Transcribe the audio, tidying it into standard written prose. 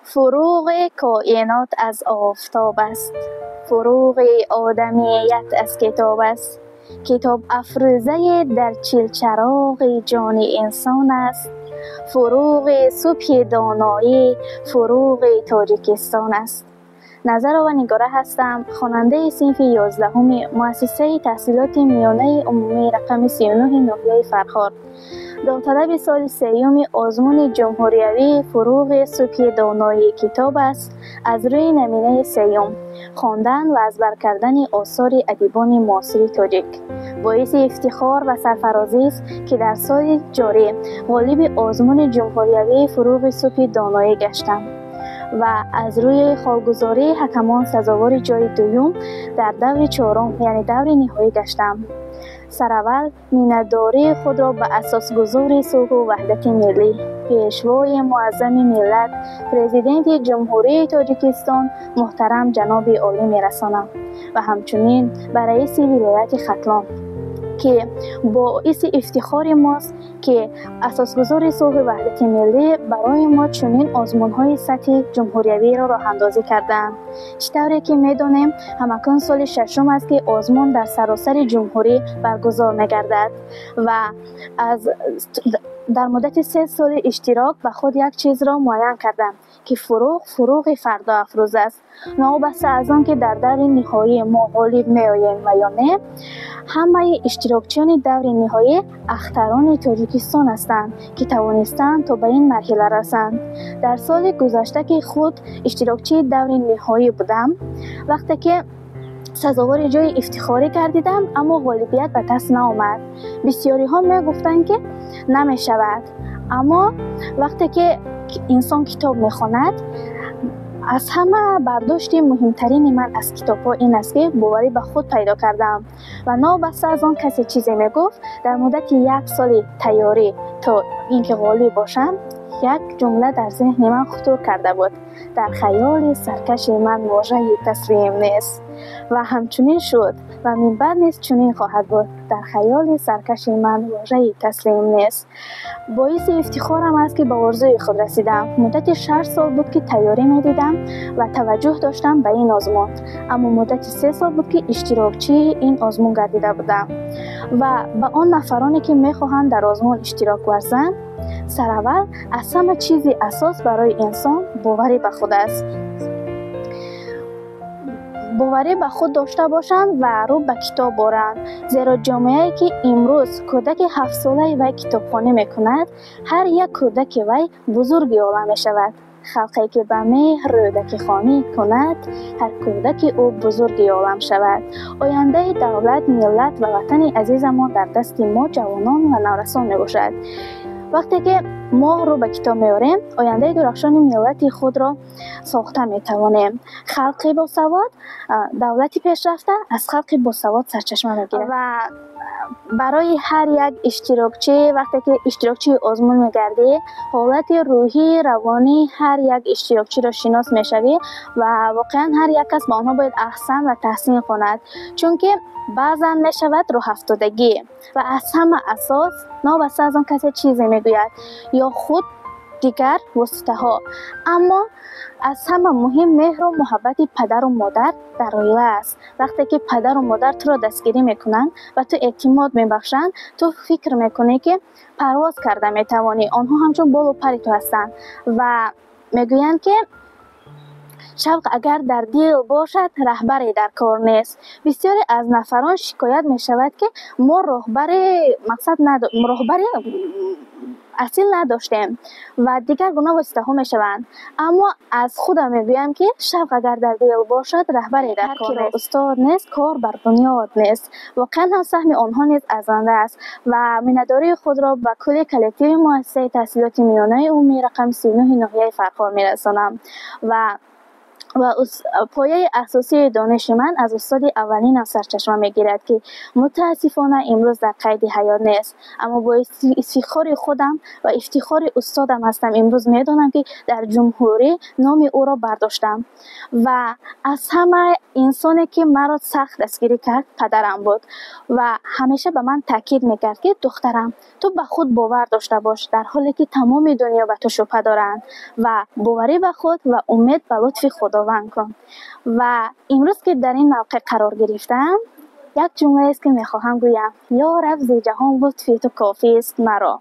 Фурӯғи коинот аз офтоб аст, фурӯғи одамият аз китоб аст. Китоб афрӯзае дар чилчароғи ҷони инсон аст. Фурӯғи субҳи доноӣ, фурӯғи Тоҷикистон аст. Назарова Нигора ҳастам, хонандаи синфи 11-уми муассисаи таҳсилоти миёнаи умумии рақами 39 ноҳияи Фархор. Довталаби соли сеюми озмуни ҷумҳуриявии «Фурӯғи субҳи доноии китоб аст» аз рӯи наминаи сеюм «Хондан ва аз бар кардани осори адибони муосири тоҷик». Боиси ифтихор ва сарфарозист, ки дар соли ҷорӣ ғолиби озмуни ҷумҳуриявии «Фурӯғи субҳи доноӣ» гаштам ва аз рӯи холгузории ҳакамон сазовори ҷойи дуюм дар даври чорум, яъне даври ниҳоӣ гаштам. Сараввал миннатдории худро ба асосгузори сулҳу ваҳдати миллӣ, Пешвои муаззами миллат, Президенти Ҷумҳурии Тоҷикистон муҳтарам ҷаноби олӣ мерасонам ва ҳамчунин ба раиси вилояти Хатлон, ки боиси ифтихори мост, ки асосгузори сулҳу ваҳдати миллӣ барои мо чунин озмунҳои сатҳи ҷумҳуриявиро роҳандозӣ кардаанд. Чӣ тавре ки медонем, ҳамакнун соли шашум аст, ки озмун дар саросари ҷумҳурӣ баргузор мегардад ва аз дар муддати 3 соли иштирок ба худ як чизро муайян кардам, ки фурӯғ фурӯғи фардоафрӯз аст. Новобаста аз он ки дар даври ниҳоӣ мо ғолиб меоем ва ё не, ҳамаи иштирокчиёни даври ниҳоӣ ахтарони Тоҷикистон ҳастанд, ки тавонистаанд то ба ин марҳила расанд. Дар соли гузашта, ки худ иштирокчии даври ниҳоӣ будам, вақте ки сазовори ҷойи ифтихорӣ гардидам, аммо ғолибият ба даст наомад. Бисёриҳо мегуфтанд, ки намешавад, аммо вақте ки инсон китоб мехонад, аз ҳама бардошти муҳимтарини ман аз китобҳо ин аст, ки боварӣ ба худ пайдо кардам ва новобаста аз он касе чизе мегуфт, дар муддати як соли тайёрӣ то ин ки ғолиб бошам, як ҷумла дар зеҳни ман хутур карда буд: «Дар хаёли саркаши ман вожаи таслим нест». Ва ҳамчунин шуд ва минбаъд низ чунин хоҳад буд: «Дар хаёли саркаши ман вожаи таслим нест». Боиси ифтихорам аст, ки ба орзуи худ расидам. Муддати 6 сол буд, ки тайёрӣ медидам ва таваҷҷӯҳ доштам ба ин озмун, аммо муддати 3 сол буд, ки иштирокчии ин озмун гардида будам. Ва ба он нафароне, ки мехоҳанд дар озмун иштирок варзанд, сараввал аз ҳама чизи асос барои инсон боварӣ ба худ аст. Боварӣ ба худ дошта бошанд ва рӯ ба китоб боранд, зеро ҷомеае, ки имрӯз кӯдаки ҳафтсолаи вай китобхонӣ мекунад, ҳар як кӯдаки вай бузурги олам мешавад. Халқе, ки ба меҳр рӯдакихонӣ кунад, ҳар кӯдаки ӯ бузурги олам шавад. Ояндаи давлат, миллат ва ватани азизамон дар дасти мо, ҷавонон ва наврасон мебошад. Вақте ки мо рӯ ба китоб меорем, ояндаи дурахшони миллати худро сохта метавонем. Халқи босавод, давлати пешрафта аз халқи босавод сарчашма мегирад. Ва барои ҳар як иштирокчӣ, вақте ки иштирокчии озмун мегардӣ, ҳолати рӯҳии равонии ҳар як иштирокчиро шинос мешавӣ ва воқеан ҳар як кас ба онҳо бояд аҳсан ва таҳсин кунад, чунки баъзан мешавад рӯҳафтодагӣ. Ва аз ҳама асос, новобаста аз он касе чизе мегӯяд ё худ дигар воситаҳо, аммо аз ҳама муҳим меҳру муҳаббати падару модар дар оила аст. Вақте ки падару модар туро дастгирӣ мекунанд ва ту эътимод мебахшанд, ту фикр мекунӣ, ки парвоз карда метавонӣ. Онҳо ҳамчун болу пари ту ҳастанд ва мегӯянд, ки шавқ агар дар дил бошад, раҳбаре дар кор нест. Бисёре аз нафарон шикоят мешавад, ки мо роҳбари мақсад, роҳбари асил надоштем ва дигар гуна воситаҳо мешаванд, аммо аз худам мегӯям, ки шавқ агар дар дил бошад, раҳбаре дар кор нест. Устод нест, кор бар бунёд нест. Воқеан ҳам саҳми онҳо низ арзанда аст ва миннатдории худро ба кулли коллективи муассисаи таҳсилоти миёнаи умумии рақами 39-ҳи ноҳияи Фархор мерасонам ва Ва пояи асосии дониши ман аз устоди аввалинам сарчашма мегирад, ки мутаассифона имрӯз дар қайди ҳаёт нест. Аммо бо ифтихори худам ва ифтихори устодам ҳастам. Имрӯз медонам, ки дар ҷумҳурӣ номи ӯро бардоштам. Ва аз ҳама инсоне, ки маро сахт дастгирӣ кард, падарам буд ва ҳамеша ба ман таъкид мекард, ки духтарам, ту ба худ бовар дошта бош, дар ҳоле ки тамоми дунё ба ту шубҳа доранд, ва боварӣ ба худ ва умед ба лутфи Худованд кун. Ва имрӯз, ки дар ин мавқеъ қарор гирифтам, як ҷумлаест, ки мехоҳам гӯям: ё Раб, зи ҷаҳон лутфи ту кофист маро.